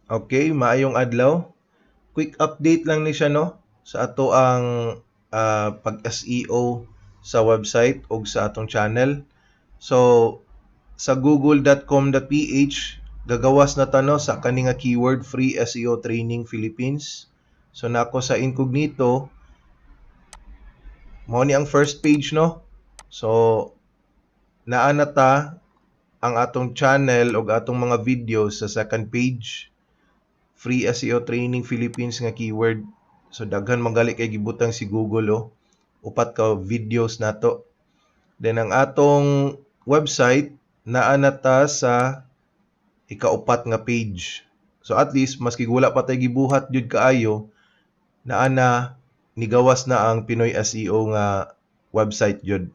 Okay, maayong adlaw. Quick update lang ni siya, no, sa atoang pag-SEO sa website ug sa atong channel. So sa google.com.ph gagawas na ta, no, sa kani nga keyword, "free SEO training Philippines". So nako sa incognito, mao ni ang first page, no. So naa na ta ang atong channel ug atong mga videos sa second page, "free SEO training Philippines" nga keyword. So daghan man gali kay gibutang si Google, oh. Upat ka videos nato. Then ang atong website, naa na ta sa ikaupat nga page. So at least maski wala pa tay gibuhat jud kaayo, naa na, nigawas na ang Pinoy SEO nga website jud.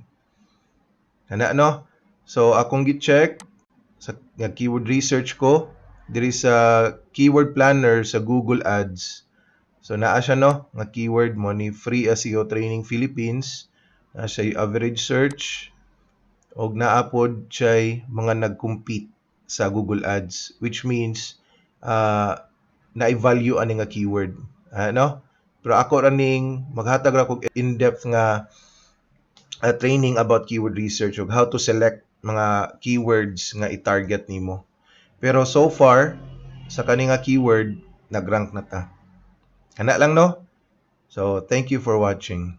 Kana, no? So akong gi-check sa nga keyword research ko diri sa keyword planner sa Google Ads. So naa siya, no, nga keyword mo ni "free SEO training Philippines". Naa siya average search og naa pod siya mga nag-compete sa Google Ads, which means na-value ani nga keyword. Ano? Pero ako ra ning maghatag ra kog in-depth nga training about keyword research ug how to select mga keywords nga i-target nimo. Pero so far sa kani nga keyword, nag-rank na ta. Kana lang, no? So thank you for watching.